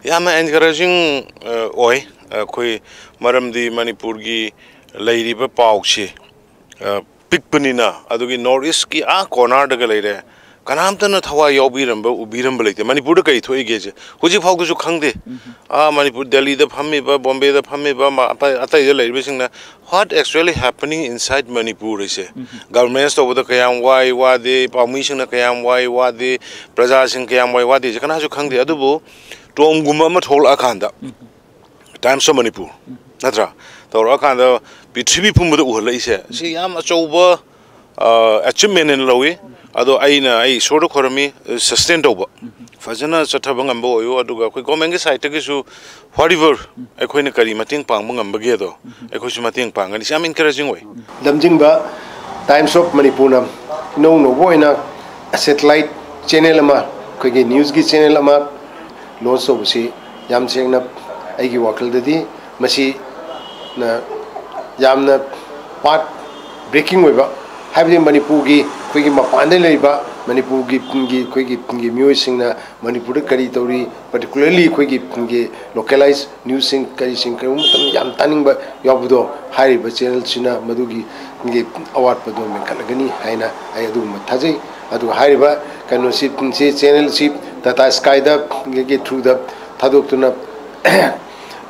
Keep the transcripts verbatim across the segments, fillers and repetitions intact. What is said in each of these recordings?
ꯌꯥꯝꯅ encouraging ꯑꯣꯏ ꯑꯩꯈꯣꯏ, ꯃꯔꯝꯗꯤ ꯃꯅꯤꯄꯨꯔꯒꯤ ꯂꯩꯔꯤꯕ ꯄꯥꯎꯁꯤ ꯄꯤꯛꯄꯅꯤꯅ, ꯑꯗꯨꯒꯤ North Eastꯀꯤ ꯑꯥ cornerꯗꯒ ꯂꯩꯔꯦ, ꯀꯅꯥꯝꯇꯅ ꯊꯋꯥꯏ ꯌꯥꯎꯕꯤꯔꯝꯕ, ꯎꯕꯤꯔꯝꯕ ꯂꯩꯇꯦ꯫ ꯃꯅꯤꯄꯨꯔꯗ ꯀꯔꯤ ꯊꯣꯛꯏꯒꯦꯁꯦ ꯍꯧꯖꯤꯛ ꯐꯥꯎꯗꯁꯨ ꯈꯪꯗꯦ꯫ ꯑꯥ ꯃꯅꯤꯄꯨꯔ, ꯗꯦꯜꯂꯤꯗ ꯐꯝꯃꯤꯕ, ꯕꯣꯝꯕꯦꯗ ꯐꯝꯃꯤꯕ, ꯑꯇꯩ, ꯑꯇꯩꯗ ꯂꯩꯔꯤꯕꯁꯤꯡꯅ what actually happening inside Manipur ꯍꯥꯏꯁꯦ, governments ꯇꯧꯕꯗ ꯀꯌꯥꯝ ꯋꯥꯏ ꯋꯥꯗꯦ, ꯄꯥꯎꯃꯤꯁꯤꯡꯅ ꯀꯌꯥꯝ ꯋꯥꯏ ꯋꯥꯗꯦ, ꯄ꯭ꯔꯖꯥꯁꯤꯡ ꯀꯌꯥꯝ ꯋꯥꯏ ꯋꯥꯗꯦꯁꯦ ꯀꯅꯥꯁꯨ ꯈꯪꯗꯦ꯫ ꯑꯗꯨꯕꯨ ꯇꯣꯝꯒꯨꯝꯕ ꯑꯃ ꯊꯣꯛꯂꯛꯑꯀꯥꯟꯗ, Times of Manipur ꯅꯠꯇ꯭ꯔꯥ, ꯇꯧꯔꯛꯑꯀꯥꯟꯗ ꯄ꯭ꯔꯤꯊꯤꯕꯤ ꯄꯨꯝꯕꯗ ꯎꯍꯜꯂꯛꯏꯁꯦ, ꯁꯤ ꯌꯥꯝ ꯑꯆꯧꯕ ꯑꯆꯤꯞꯃꯦꯟ ꯑꯣꯏꯅ ꯂꯧꯏ꯫ ꯑꯗꯣ ꯑꯩꯅ, ꯑꯩ ꯏꯁꯣꯔꯗ ꯈꯣꯏꯔꯝꯃꯤ, sustain ꯇꯧꯕ, ꯐꯖꯅ ꯆꯠꯊꯕ ꯉꯝꯕ ꯑꯣꯏꯌꯨ꯫ ꯑꯗꯨꯒ ꯑꯩꯈꯣꯏ governmentꯀꯤ sideꯇꯒꯤꯁꯨ whatever ꯑꯩꯈꯣꯏꯅ ꯀꯔꯤ ꯃꯇꯦꯡ ꯄꯥꯡꯕ ꯉꯝꯕꯒꯦꯗꯣ ꯑꯩꯈꯣꯏꯁꯨ ꯃꯇꯦꯡ ꯄꯥꯡꯒꯅꯤ꯫ ꯁꯤ ꯌꯥꯝ encouraging ꯑꯣꯏ꯫ ꯂꯝꯖꯤꯡꯕ Times of Manipurꯅ ꯏꯅꯧ ꯅꯧꯕ ꯑꯣꯏꯅ satellite channel ꯑꯃ, ꯑꯩꯈꯣꯏꯒꯤ newsꯀꯤ channel ꯑꯃ launch ꯇꯧꯕꯁꯤ ꯌꯥꯝ ꯁꯦꯡꯅ ꯑꯩꯒꯤ ꯋꯥꯈꯜꯗꯗꯤ ꯃꯁꯤꯅ ꯌꯥꯝꯅ path breaking ꯑꯣꯏꯕ, ꯍꯥꯏꯕꯗꯤ ꯃꯅꯤꯄꯨꯔꯒꯤ, ꯑꯩꯈꯣꯏꯒꯤ ꯃꯄꯥꯟꯗ ꯂꯩꯔꯤꯕ ꯃꯅꯤꯄꯨꯔꯒꯤ, ꯑꯩꯈꯣꯏꯒꯤ ꯃꯤꯑꯣꯏꯁꯤꯡꯅ ꯃꯅꯤꯄꯨꯔꯗ ꯀꯔꯤ ꯇꯧꯔꯤ, particularly ꯑꯩꯈꯣꯏꯒꯤ localized newsꯁꯤꯡ ꯀꯔꯤꯁꯤꯡ ꯀꯔꯤꯒꯨꯝꯕ ꯃꯇꯝꯗ ꯌꯥꯝ ꯇꯥꯅꯤꯡꯕ ꯌꯥꯎꯕꯗꯣ, ꯍꯥꯏꯔꯤꯕ channelꯁꯤꯅ ꯃꯗꯨꯒꯤ ꯑꯋꯥꯠꯄꯗꯣ ꯃꯦꯟꯈꯠꯂꯒꯅꯤ ꯍꯥꯏꯅ ꯑꯩ ꯑꯗꯨꯒꯨꯝꯕ ꯊꯥꯖꯩ꯫ ꯑꯗꯨꯒ ꯍꯥꯏꯔꯤꯕ ꯀꯩꯅꯣꯁꯤ, ꯁꯤ channelꯁꯤ Tata Skyꯗ, ꯒꯤ throughꯗ ꯊꯥꯗꯣꯛꯇꯨꯅ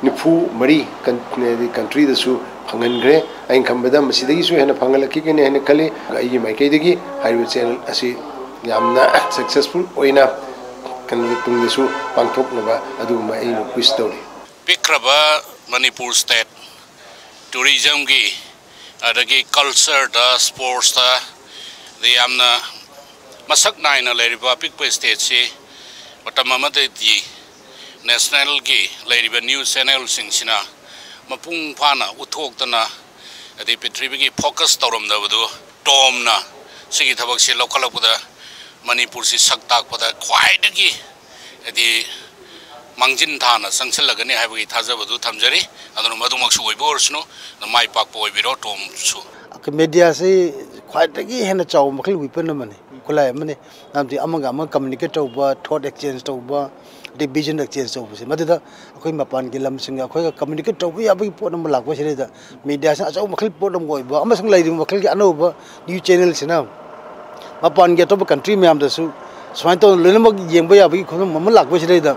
ꯅꯤꯐꯨ ꯃꯔꯤ countryꯗꯁꯨ ꯐꯪꯍꯟꯈ꯭ꯔꯦ꯫ ꯑꯩꯅ ꯈꯟꯕꯗ ꯃꯁꯤꯗꯒꯤꯁꯨ ꯍꯦꯟꯅ ꯐꯪꯍꯜꯂꯛꯈꯤꯒꯅꯤ ꯍꯥꯏꯅ ꯈꯜꯂꯤ꯫ ꯑꯩꯒꯤ ꯃꯥꯏꯀꯩꯗꯒꯤ ꯍꯥꯏꯔꯤꯕ channel ꯑꯁꯤ ꯌꯥꯝꯅ successful ꯑꯣꯏꯅ ꯀꯩꯅꯣꯒꯤ ꯇꯨꯡꯗꯁꯨ ꯄꯥꯡꯊꯣꯛꯅꯕ ꯑꯗꯨꯒꯨꯝꯕ ꯑꯩꯅ wish ꯇꯧꯔꯤ꯫ ꯄꯤꯛꯈ꯭ꯔꯕ ꯃꯅꯤꯄꯨꯔ state, tourismꯒꯤ, ꯑꯗꯒꯤ cultureꯗ, sportsꯇ, ꯑꯗꯩ ꯌꯥꯝꯅ ꯃꯁꯛ ꯅꯥꯏꯅ ꯂꯩꯔꯤꯕ ꯑꯄꯤꯛꯄ stateꯁꯤ ꯃꯇꯝ ꯑꯃꯗꯗꯤ nationalꯒꯤ ꯂꯩꯔꯤꯕ news channelꯁꯤꯡꯁꯤꯅ ꯃꯄꯨꯡ ꯐꯥꯅ ꯎꯠꯊꯣꯛꯇꯅ, ꯑꯗꯩ ꯄ꯭ꯔꯤꯊꯤꯕꯤꯒꯤ focus ꯇꯧꯔꯝꯗꯕꯗꯨ ꯇꯣꯝꯅ ꯁꯤꯒꯤ ꯊꯕꯛꯁꯤ ꯂꯧꯈꯠꯂꯛꯄꯗ ꯃꯅꯤꯄꯨꯔꯁꯤ ꯁꯛ ꯇꯥꯛꯄꯗ ꯈ꯭ꯋꯥꯏꯗꯒꯤ, ꯍꯥꯏꯗꯤ, ꯃꯥꯡꯖꯤꯟ ꯊꯥꯅ ꯆꯪꯁꯤꯜꯂꯒꯅꯤ ꯍꯥꯏꯕꯒꯤ ꯊꯥꯖꯕꯗꯨ ꯊꯝꯖꯔꯤ꯫ ꯑꯗꯨꯅ ꯃꯗꯨꯃꯛꯁꯨ ꯑꯣꯏꯕ ꯑꯣꯏꯔꯁꯅꯨ, ꯑꯗꯨ ꯃꯥꯏ ꯄꯥꯛꯄ ꯑꯣꯏꯕꯤꯔꯣ ꯇꯣꯝꯁꯨ꯫ Mediaꯁꯤ ꯈ꯭ꯋꯥꯏꯗꯒꯤ ꯍꯦꯟꯅ ꯆꯥꯎꯕ ꯃꯈꯜ weapon ꯑꯃꯅꯤ, ꯈꯨꯠꯂꯥꯏ ꯑꯃꯅꯤ꯫ ꯃꯔꯝꯗꯤ ꯑꯃꯒ ꯑꯃꯒ communicate ꯇꯧꯕ, thought exchange ꯇꯧꯕ, ꯍꯥꯏꯗꯤ ꯚꯤꯖꯟ ꯑꯦꯛꯁꯆꯦꯟꯖ ꯇꯧꯕꯁꯦ, ꯃꯗꯨꯗ ꯑꯩꯈꯣꯏ ꯃꯄꯥꯟꯒꯤ ꯂꯝꯁꯤꯡꯒ ꯑꯩꯈꯣꯏꯒ ꯀꯝꯃ꯭ꯌꯨꯅꯤꯀꯦꯠ ꯇꯧꯕ ꯌꯥꯕꯒꯤ ꯄꯣꯠ ꯑꯃ ꯂꯥꯛꯄꯁꯤꯗꯩꯗ, ꯃꯦꯗꯤꯌꯥꯁꯤꯅ ꯑꯆꯧꯕ ꯃꯈꯜ ꯄꯣꯠ ꯑꯃ ꯑꯣꯏꯕ ꯑꯃꯁꯨꯡ ꯂꯩꯔꯤꯕ ꯃꯈꯜꯒꯤ ꯑꯅꯧꯕ ꯅ꯭ꯌꯨꯁ ꯆꯦꯅꯦꯜꯁꯤꯅ ꯃꯄꯥꯟꯒꯤ ꯑꯇꯣꯞꯄ ꯀꯟꯇ꯭ꯔꯤ ꯃꯌꯥꯝꯗꯁꯨ ꯁꯨꯃꯥꯏꯅ ꯇꯧꯗꯅ ꯂꯣꯏꯅꯃꯛ ꯌꯦꯡꯕ ꯌꯥꯕꯒꯤ ꯈꯨꯗꯝ ꯑꯃ ꯂꯥꯛꯄꯁꯤꯗꯩꯗ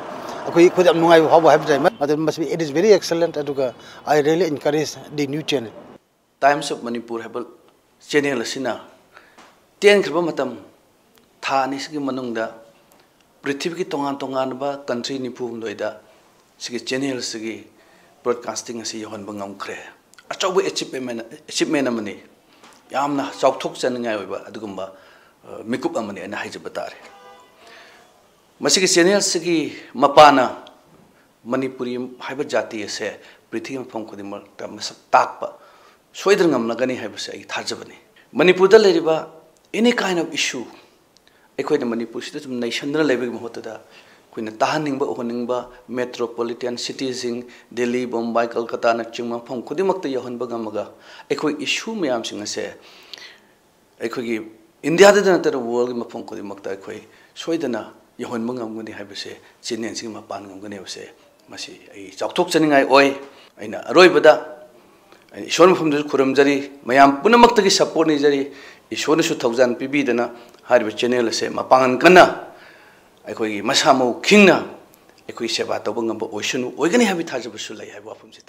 ꯑꯩꯈꯣꯏ, ꯑꯩꯈꯣꯏꯗ ꯌꯥꯝ ꯅꯨꯡꯉꯥꯏꯕ ꯐꯥꯎꯕ ꯍꯥꯏꯕ ꯇꯥꯏ꯫ ꯃꯗꯨ ꯃꯁꯤ, it is very excellent, ꯑꯗꯨꯒ I really encourage the new channel꯫ Times of Manipur ꯍꯥꯏꯕ ꯆꯦꯅꯦꯜ ꯑꯁꯤꯅ ꯇꯦꯟꯈ꯭ꯔꯕ ꯃꯇꯝ, ꯊꯥ ꯑꯅꯤꯁꯤꯒꯤ ꯃꯅꯨꯡꯗ ꯄ꯭ꯔꯤꯊꯤꯕꯤꯒꯤ ꯇꯣꯉꯥꯟ ꯇꯣꯉꯥꯟꯕ ꯀꯟꯇ꯭ꯔꯤ ꯅꯤꯐꯨ ꯍꯨꯝꯗꯣꯏꯗ ꯁꯤꯒꯤ ꯆꯦꯅꯦꯜꯁꯤꯒꯤ ꯕ꯭ꯔꯣꯗꯀꯥꯁꯇꯤꯡ ꯑꯁꯤ ꯌꯧꯍꯟꯕ ꯉꯝꯈ꯭ꯔꯦ꯫ ꯑꯆꯧꯕ ꯑꯦꯆꯤꯞꯃꯦꯟ, ꯑꯦꯆꯤꯞꯃꯦꯟ ꯑꯃꯅꯤ꯫ ꯌꯥꯝꯅ ꯆꯥꯎꯊꯣꯛꯆꯅꯤꯡꯉꯥꯏ ꯑꯣꯏꯕ ꯑꯗꯨꯒꯨꯝꯕ, ꯑ, ꯃꯤꯀꯨꯞ ꯑꯃꯅꯤ ꯑꯩꯅ ꯍꯥꯏꯖꯕ ꯇꯥꯔꯦ꯫ ꯃꯁꯤꯒꯤ ꯆꯦꯅꯦꯜꯁꯤꯒꯤ ꯃꯄꯥꯅ ꯃꯅꯤꯄꯨꯔꯤ ꯍꯥꯏꯕ ꯖꯥꯇꯤ ꯑꯁꯦ ꯄ꯭ꯔꯤꯊꯤꯕꯤ ꯃꯐꯝ ꯈꯨꯗꯤꯡꯃꯛꯇ ꯃꯁꯛ ꯇꯥꯛꯄ ꯁꯣꯏꯗꯅ ꯉꯝꯂꯒꯅꯤ ꯍꯥꯏꯕꯁꯦ ꯑꯩ ꯊꯥꯖꯕꯅꯤ꯫ ꯃꯅꯤꯄꯨꯔꯗ ꯂꯩꯔꯤꯕ any kind of issue, ꯑꯩꯈꯣꯏꯅ ꯃꯅꯤꯄꯨꯔꯁꯤꯗ ꯁꯨꯝ ꯅꯩꯁꯟꯗꯨꯅ ꯂꯩꯕꯒꯤ ꯃꯍꯨꯠꯇꯗ, ꯑꯩꯈꯣꯏꯅ ꯇꯥꯍꯟꯅꯤꯡꯕ, ꯎꯍꯟꯅꯤꯡꯕ metropolitan cityꯁꯤꯡ, ꯗꯤꯜꯂꯤ, ꯕꯣꯝꯕꯥꯏ, ꯀꯜꯀꯇꯥꯅꯆꯤꯡꯕ ꯃꯐꯝ ꯈꯨꯗꯤꯡꯃꯛꯇ ꯌꯧꯍꯟꯕ ꯉꯝꯃꯒ, ꯑꯩꯈꯣꯏ issue ꯃꯌꯥꯝꯁꯤꯡ ꯑꯁꯦ ꯑꯩꯈꯣꯏꯒꯤ ꯏꯟꯗꯤꯌꯥꯗꯇ ꯅꯠꯇꯅ worldꯒꯤ ꯃꯐꯝ ꯈꯨꯗꯤꯡꯃꯛꯇ ꯑꯩꯈꯣꯏ ꯁꯣꯏꯗꯅ ꯌꯧꯍꯟꯕ ꯉꯝꯒꯅꯤ ꯍꯥꯏꯕꯁꯦ, ꯆꯦꯅꯦꯜꯁꯤꯒꯤ ꯃꯄꯥꯟ ꯉꯝꯒꯅꯤ ꯍꯥꯏꯕꯁꯦ, ꯃꯁꯤ ꯑꯩ ꯆꯥꯎꯊꯣꯛꯆꯅꯤꯡꯉꯥꯏ ꯑꯣꯏ꯫ ꯑꯩꯅ ꯑꯔꯣꯏꯕꯗ ꯑꯩꯅ ꯏꯁꯣꯔ ꯃꯐꯝꯗꯁꯨ ꯈꯨꯔꯨꯝꯖꯔꯤ, ꯃꯌꯥꯝ ꯄꯨꯝꯅꯃꯛꯇꯒꯤ support ꯅꯤꯖꯔꯤ꯫ ꯏꯁꯣꯔꯅꯁꯨ ꯊꯧꯖꯥꯜ ꯄꯤꯕꯤꯗꯅ ꯍꯥꯏꯔꯤꯕ ꯆꯦꯅꯦꯜ ꯑꯁꯦ ꯃꯄꯥꯡꯒꯜ ꯀꯟꯅ ꯑꯩꯈꯣꯏꯒꯤ ꯃꯁꯥ ꯃꯎ ꯈꯤꯡꯅ ꯑꯩꯈꯣꯏ ꯁꯦꯕꯥ ꯇꯧꯕ ꯉꯝꯕ ꯑꯣꯏꯁꯅꯨ, ꯑꯣꯏꯒꯅꯤ ꯍꯥꯏꯕꯒꯤ ꯊꯥꯖꯕꯁꯨ ꯂꯩ ꯍꯥꯏꯕ ꯋꯥꯐꯝꯁꯤ